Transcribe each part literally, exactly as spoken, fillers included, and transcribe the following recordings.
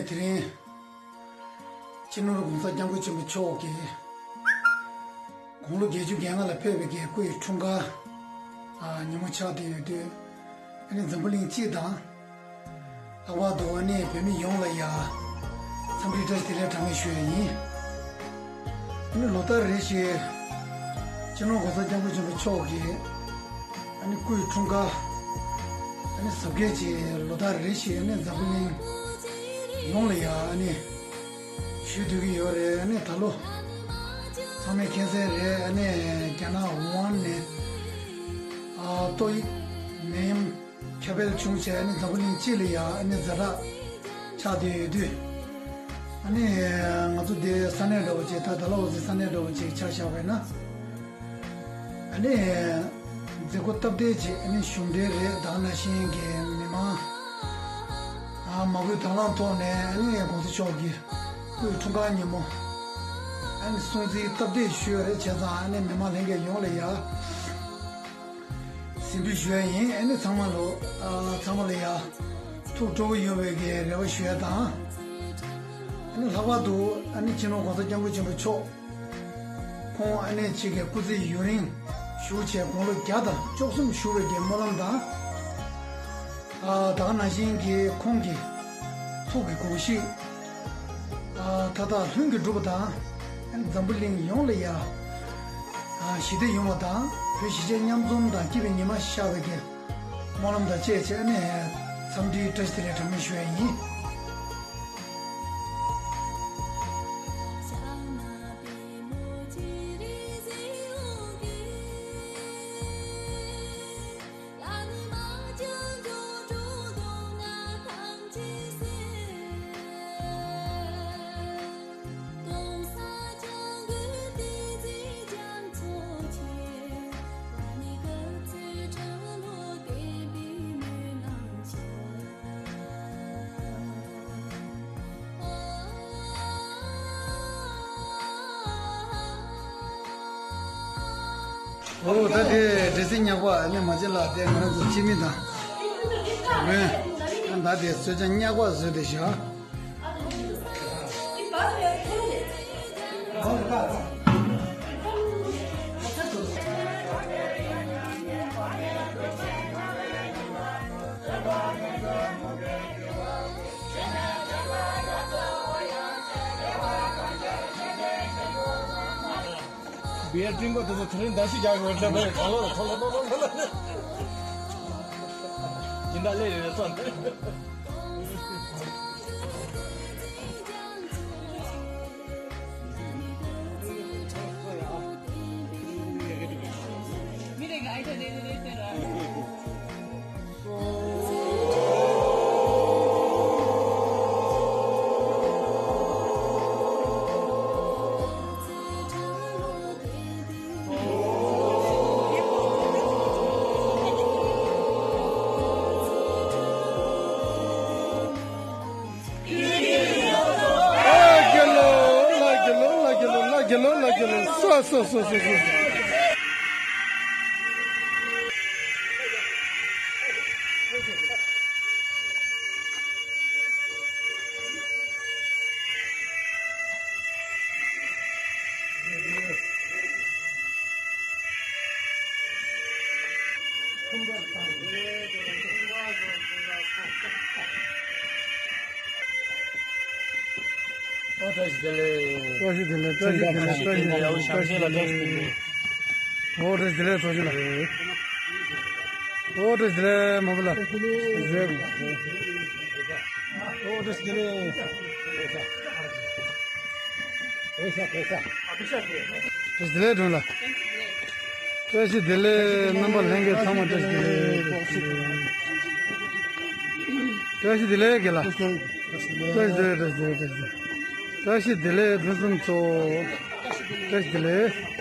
དེ་རིང་སྤྱི་ནོར་༸གོང་ས་༸སྐྱབས་མགོན་ཆེན་པོ་མཆོག་གི་དགུང་ལོ་བརྒྱད་ཅུ་གྱ་ལྔ་ལ་ཕེབས་པའི་གི་སྐུ་ཡི་འཁྲུངས་སྐར་ཉིན་མོ་ཆགས་བསྡད་ཡོད་དུས། ཨ་ནི་འཛམ་བུ་གླིང་སྤྱི་དང་། ལྷག་པར་དུ་ཨ་ནི་བོད་མི་ཡོངས་ལ་ཡ་འཚམས་འདྲི་བཀྲ་ཤིས་བདེ་ལེགས་གྲངས་མེད་ཞུ་ཡ་ཡིན། ཨ་ནི་ལོ་ལྟར་རེ་བཞིན་སྤྱི་ནོར་༸གོང་ས་༸སྐྱབས་མགོན་ཆེན་པོ་མཆོག་གི་ཨ་ནི་སྐུའི་འཁྲུངས་སྐར་ཨ་ནི་གཟབ་རྒྱས་ཀྱི་ལོ་ལྟར་རེ་བཞིན་ཨ་ནི་འཛམ་བུ་གླིང་ཡོངས་ལ་ཡ་ཨ་ནི་ཞུ་སྡོད་ཀྱི་ཡོད་རེད། ཨ་ནི་ད་ལོ་ཚང་མས་མཁྱེན་གསལ་རེད། ཨ་ནི་རྒྱ་ནག་ཝུ་ཧན་ནས་ཨ་ཏོག་དབྱིབས་ནད་ཡམས་ཁྱབ་སྤེལ་བྱུང་བྱས་ཨ་ནི་འཛམ་བུ་གླིང་སྤྱི་ལ་ཡ་ཨ་ནི་ཛ་དྲག་ཆགས་བསྡད་ཡོད་དུས། ཨ་ནི་ང་ཚོ་འདི་ས་གནས་འདྲ་བོ་ཅིག་ད་ད་ལོ་འོ་ཙི་ས་གནས་འདྲ་བོ་ཅིག་ཆ་བཞག་པ་ཡིན་ན། ཨ་ནི་མཛད་སྒོ་སྟབས་བདེ་ཅིག་ཨ་ནི་བྱུང་བསྡད་རེད། ད་ག་ནང་བཞིན་གྱི་མི་མང་ཨ་མ་བསྐུལ་དང་བླངས་ཐོག་ནས་ཨ་ནི་༸གོང་ས་མཆོག་གི་སྐུའི་འཁྲུངས་སྐར་ཉིན་མོ་ཨ་ནི་སྲུང་བརྩི་སྟབས་བདེ་ཞུས་རེད། བྱས་ཙང་ཨ་ནི་མི་མང་ལྷན་རྒྱས་ཡོངས་ལ་ཡ་གཟིགས་འབུལ་ཞུ་ཡ་ཡིན། ཨ་ནི་ཚང་མ་ལོ་ཨ་ཚང་མ་ལ་ཡ་ཐུགས་སྤྲོ་བོ་ཡོང་བའི་གི་རེ་བ་ཞུ་ཡ་དང་། ཨ་ནི་ལྷག་པར་དུ་ཨ་ནི་སྤྱི་ནོར་༸གོང་ས་༸སྐྱབས་མགོན་ཆེན་པོ་མཆོག་ཁོང་ཨ་ནི་གཅིག་གི་སྐུ་ཚེ་ཡུན་རིང་བཞུགས་བྱས་དགུང་ལོ་བརྒྱ་དང་བཅུ་གསུམ་བཞུགས་པའི་གི་སྨོན་ལམ་དང་། ཨ་ད་ག་ནང་བཞིན་གྱི་ཁོང་གི་ཐུགས་ཀྱི་དགོངས་གཞི་ཨ་མཐའ་དག་ལྷུན་གྱིས་གྲུབ་པ་དང་། འཛམ་བུ་གླིང་ཡོངས་ལ་ཡ་ཨ་ཞི་བདེ་ཡོང་བ་དང་། བོད་གཞིས་བྱེས་མཉམ་འཛོམས་དང་སྐྱིད་པའི་ཉི་མ་ཤར་བའི་གི་སྨོན་ལམ་དང་བཅས་བྱས་ནས་འཚམས་འདྲིའི་བཀྲ་ཤིས་བདེ་ལེགས་གྲངས་མེད་ཞུ་ཡ་ཡིན། ཨོ་ད་དེ་འདྲི་སྲིད་ཉག་པ་ནི་མ་བྱེད་ལ་དེ་ང་རང་ཚོ་སྤྱི་མི་དང་། ཨ་ད་དེ་གསོལ་ཇ་ཉག་པ་བཟོས་ཏེ་བཞག་བེར་སྤྲིན་པ་དེ་ཚོ་དེ་རིང་ཟླ་ཤས་རྒྱག་དགོས་རེད། ཁ་ལོ་ཁ་ལོ་ཁ་ལོ་ཁ་ལོ་ཁ་ལོ། སྦྱིན་བདག་སླེབས་ཡོད་ཙང་། མི་རེ་ག་ཨ་ཅག་རེ་རེ་རེ་ཟེར་ར། ལ་རྒྱལ་ལོ་ལ་རྒྱལ་ལོ་ལ་རྒྱལ་ལོ་ལ་རྒྱལ་ལོ་ལ་རྒྱལ་ལོ་སོ་སོ་སོ་སོ་སོ། ཨོ་བཀྲ་ཤིས་བདེ་ལེགས། བཀྲ་ཤིས་བདེ་ལེགས། བཀྲ་ཤིས་བདེ་ལེགས། བཀྲ་ཤིས་བདེ་ལེགས། བཀྲ་ཤིས་བདེ་ལེགས། ཨོ་བཀྲ་ཤིས་བདེ་ལེགས། ཚོགས་ཞུགས་ལགས། ཨོ་བཀྲ་ཤིས་བདེ་ལེགས་མ་བུ་ལགས། ཨོ་བཀྲ་ཤིས་བདེ་ལེགས། བཀྲ་ཤིས་བདེ་ལེགས་སྒྲོན་ལགས། བཀྲ་ཤིས་བདེ་ལེགས། རྣམ་པ་ལྷན་རྒྱས་ཚང་མ་བཀྲ་ཤིས་བདེ་ལེགས། བཀྲ་ཤིས་བདེ་ལེགས་དགེ་ལགས། བཀྲ་ཤིས་བདེ་ལེགས། བཀྲ་ཤིས་བདེ་ལེགས། བཀྲ་ཤིས་བདེ་ལེགས། ཕུན་སུམ་ཚོགས། བཀྲ་ཤིས་བདེ་ལེགས།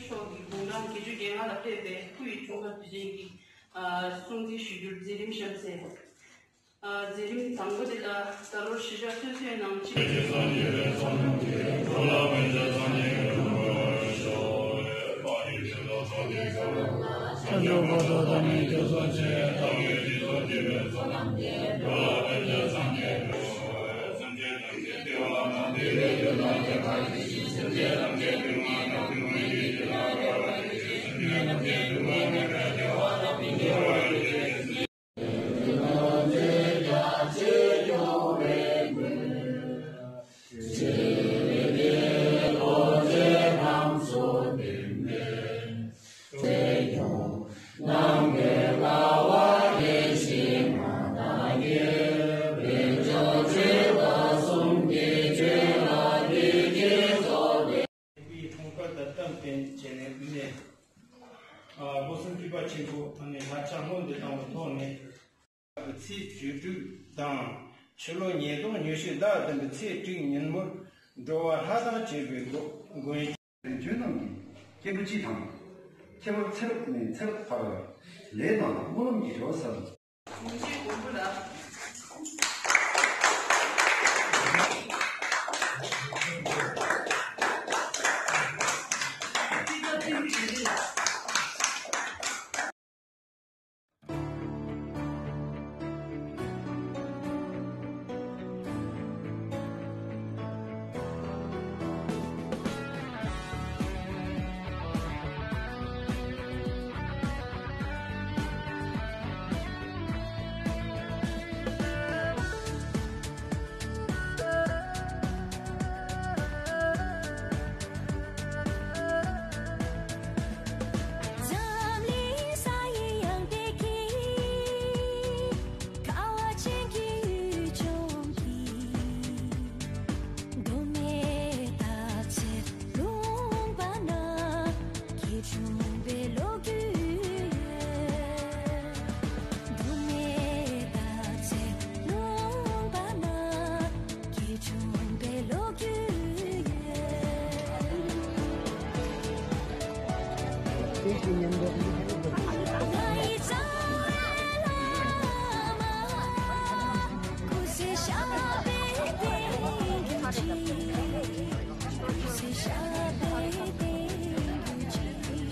མཆོག་གིས་དགུང་གྲངས་བརྒྱད་ཅུ་གྱ་ལྔ་ལ་ཕེབས་པའི་སྐུ་ཡི་འཁྲུངས་སྐར་དུས་ཆེན་གྱི་ཨ་སྲུང་བརྩི་ཞུ་རྒྱུར་མཛད་རིམ་བཤམས་གསོལ། ཨ་མཛད་རིམ་དང་པོ་དེ་ལ་ད་ལོར་གཞིས་ཆགས་སོ་སོའི་ནང་ཆིབས། པའི་འཁྲུངས་སྐར་དང་གཏམ་བསྟུན་བྱས་ནས་དབུས་ནས་ཨ་སྒོ་གསུམ་སྤྲུལ་པ་ཆེན་པོ་ཨ་ནི་ལྷ་ལྕམ་སྔོན་དུ་བཏང་བའི་ཐོག་ནས། ཚེས་བཅུ་དྲུག་དང་ཕྱི་ལོ་ཉིས་སྟོང་ཉི་ཤུ་ཟླ་བདུན་པའི་ཚེས་དྲུག་ཉིན་མོར་འགྲོ་བ་ལྷ་དང་བཅས་པའི་སྒོ་མགོན། དོན་རྣམས་ཀྱི་སྐྱེས་བུ་སྤྱི་དང་། ཁྱད་པར་ཚེ་རབས་ནས་ཚེ་རབས་བར་ལས་དང་སྨོན་ལམ་གྱི་རེ་བ་གསལ། འཛམ་གླིང་ས་ཡི་ཡང་བདེ་སྐྱིད། ཁ་བ་ཅན་གྱི་ཡུལ་ལྗོངས་ཀྱི། མདོ་སྨད་སྟག་འཚེར་ལུང་པ་ན། སྐྱིད་འཁྲུངས་པའི་ལོ་རྒྱུས་ཡོད། མདོ་སྨད་སྟག་འཚེར་ལུང་པ་ན། སྐྱིད་འཁྲུངས་པའི་ལོ་རྒྱུས་ཡོད། ང་ཡི་རྩ་བའི་བླ་མ། སྐུ་ཚེ་ཞབས་པད་བརྟན་གྱུར་ཅིག། སྐུ་ཚེ་ཞབས་པད་བརྟན་གྱུར་ཅིག།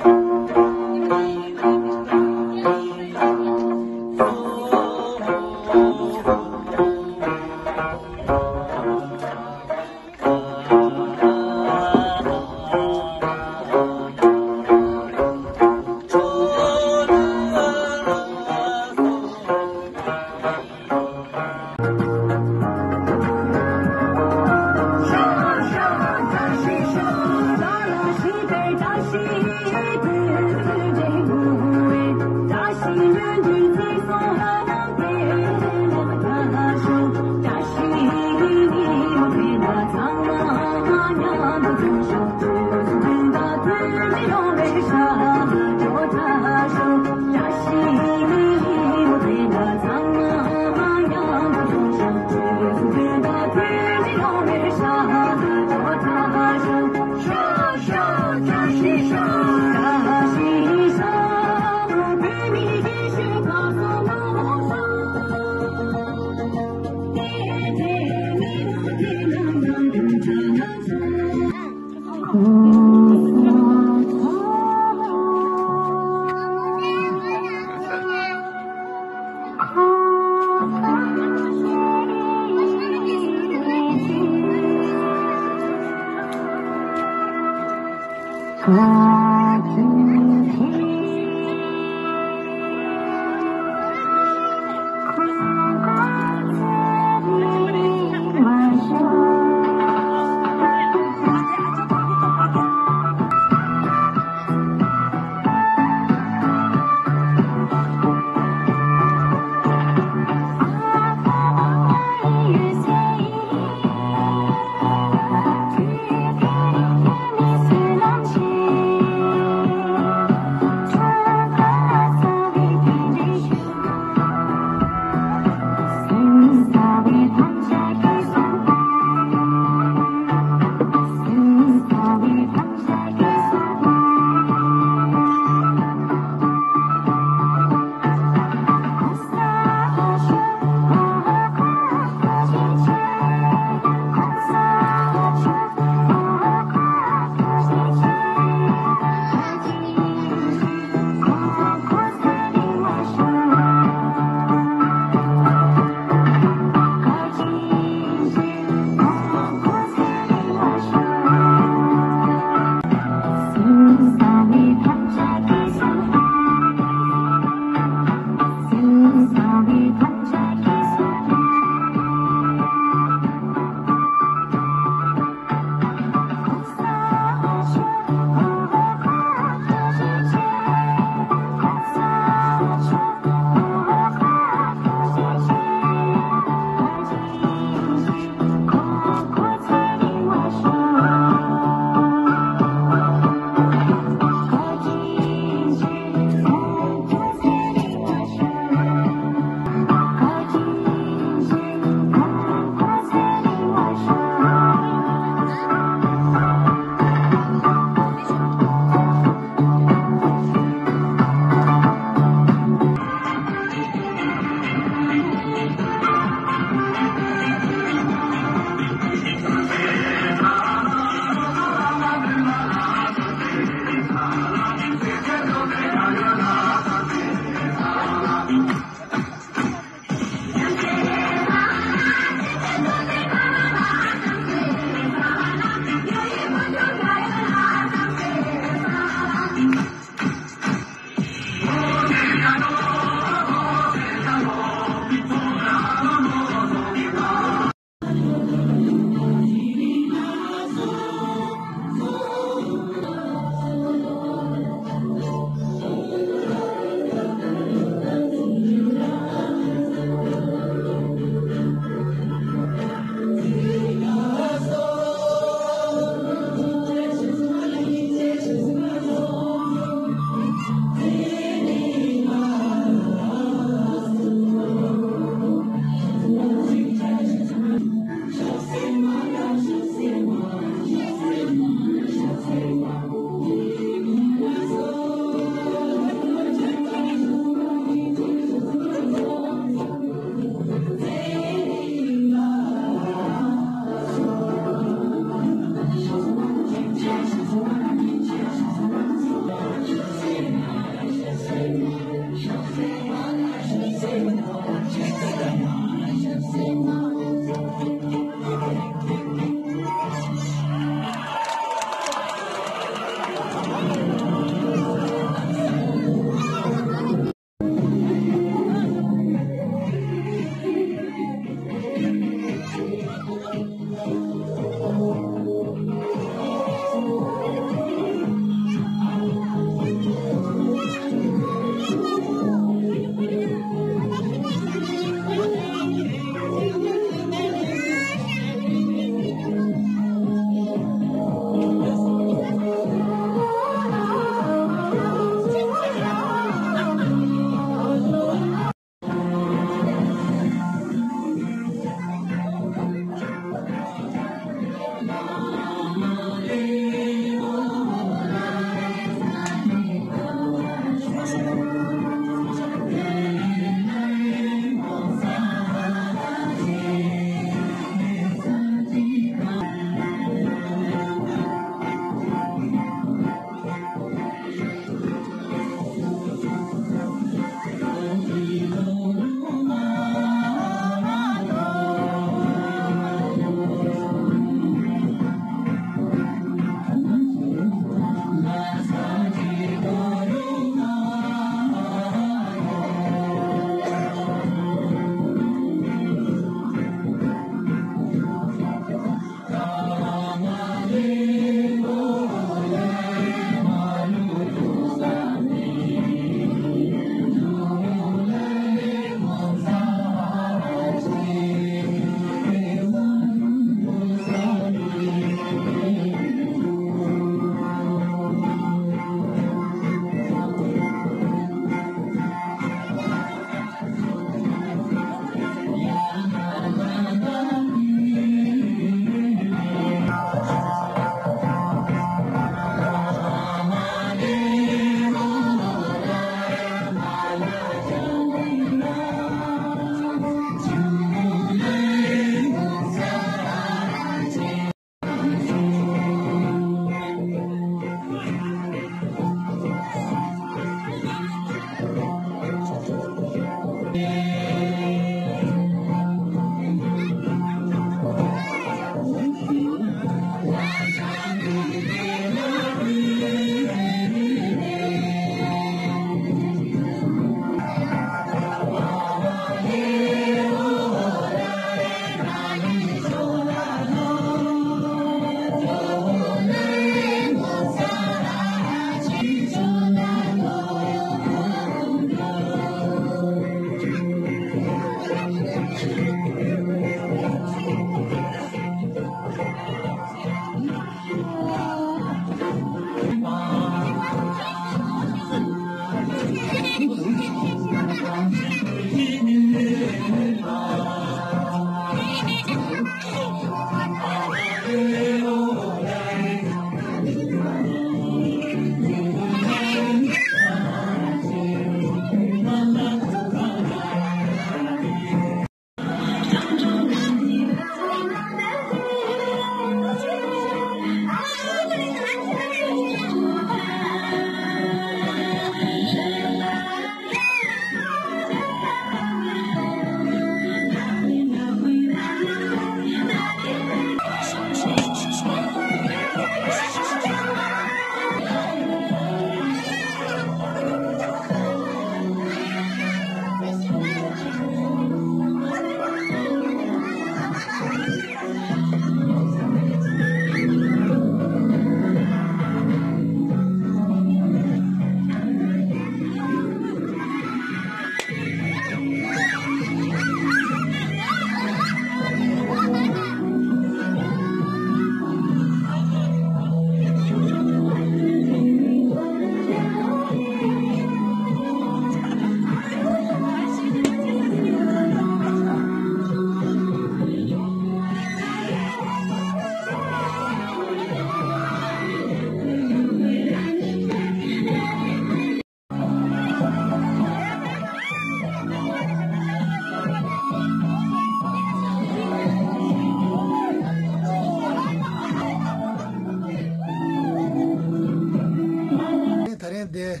ད་རིང་འདི་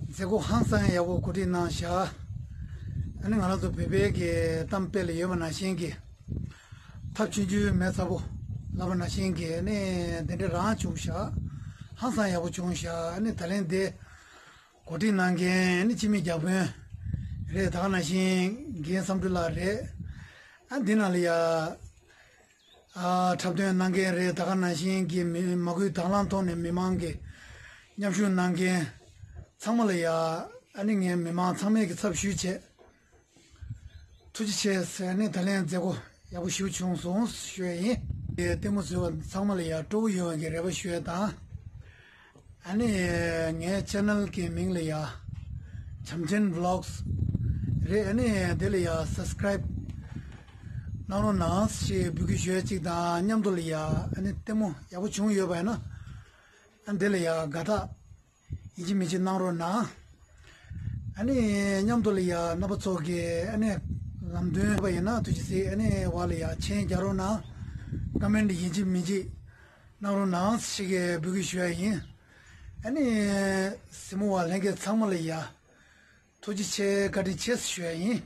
མཛད་སྒོ་ཧང་སང་ཡག་པོ་གོ་སྒྲིག་གནང་བཞག་ཨ་ནི་ང་རང་ཚོ་བོད་པའི་གི་གཏམ་དཔེ་ལ་ཡོད་པ་ནང་བཞིན་གྱི་ཐབས་ཆུང་ཆུང་མེ་ཚ་པོ་ལབ་པ་ནང་བཞིན་གྱི་ཨ་ནི་དེ་འདྲ་རང་བྱུང་བཞག་ཧང་སང་ཡག་པོ་བྱུང་བཞག་ཨ་ནི་ད་རིང་འདི་གོ་སྒྲིག་གནང་མཁན་ནི་སྤྱི་མི་བརྒྱ་དཔོན་རེད། ད་ག་ནང་བཞིན་རྒན་བསམ་འགྲུབ་ལགས་རེད། ཨ་འདི་ནང་ལ་ཡ་ཨ་འཁྲབ་སྟོན་གནང་མཁན་རེད། ད་ག་ནང་བཞིན་གྱི་མི་མ་སྐུལ་དང་བླངས་ཐོག་ནས་མི་མང་གི་མཉམ་ཞུགས་གནང་མཁན་ཚང་མ་ལ་ཡ་ཨ་ནི་ངས་མི་མང་ཚང་མས་ཀྱི་ཚབ་ཞུས་བྱས། ཐུགས་རྗེ་ཆེ་ཟེར་ནས་ད་ལན་མཛད་སྒོ་ཡག་པོ་ཞིག་བྱུང་སོང་ཞུ་ཡ་ཡིན། དེ་ལྟད་མོ་བཟོས་པ་ཚང་མ་ལ་ཡ་སྤྲོ་པོ་ཡོང་བའི་རེ་བ་ཞུ་ཡ་དང་། ཨ་ནི་ངའི་channel་གི་མིང་ལ་ཡ་བྱམས་ཆེན་vlogs་རེད། ཨ་ནི་དེ་ལ་ཡ་subscribe་གནང་རོགས་གནང་ཞེས་འབོད་སྐུལ་ཞུ་ཡ་གཅིག་དང་མཉམ་དུ་ལ་ཡ་ཨ་ནི་ལྟད་མོ་ཡག་པོ་བྱུང་ཡོད་པ་ཡིན་ན་ཨ་དེ་ལ་ཡ་དགའ་རྟགས་ཡིན་གཅིག་མིན་གཅིག་གནང་རོགས་གནང་ ཨ་ནི་མཉམ་དུ་ལ་ཡ་རྣམ་པ་ཚོ་གི་ཨ་ནི་ལམ་སྟོན་པ་ཡིན་ན་ཐུགས་རྗེ་གཟིགས། ཨ་ནི་བ་ལ་ཡ་མཆན་རྒྱག་རོགས་གནང་། ཀ་མེན་ཊི་ཡིན་གཅིག་མིན་གཅིག་གནང་རོགས་གནང་ཞེས་ཀྱི་འབོད་སྐུལ་ཞུ་ཡ་ཡིན། ཨ་ནི་གཟིགས་མོ་བ་ལྷན་རྒྱས་ཚང་མ་ལ་ཡ་ཐུགས་རྗེ་ཆེ། བཀའ་དྲིན་ཆེ་ཞུ་ཡ་ཡིན།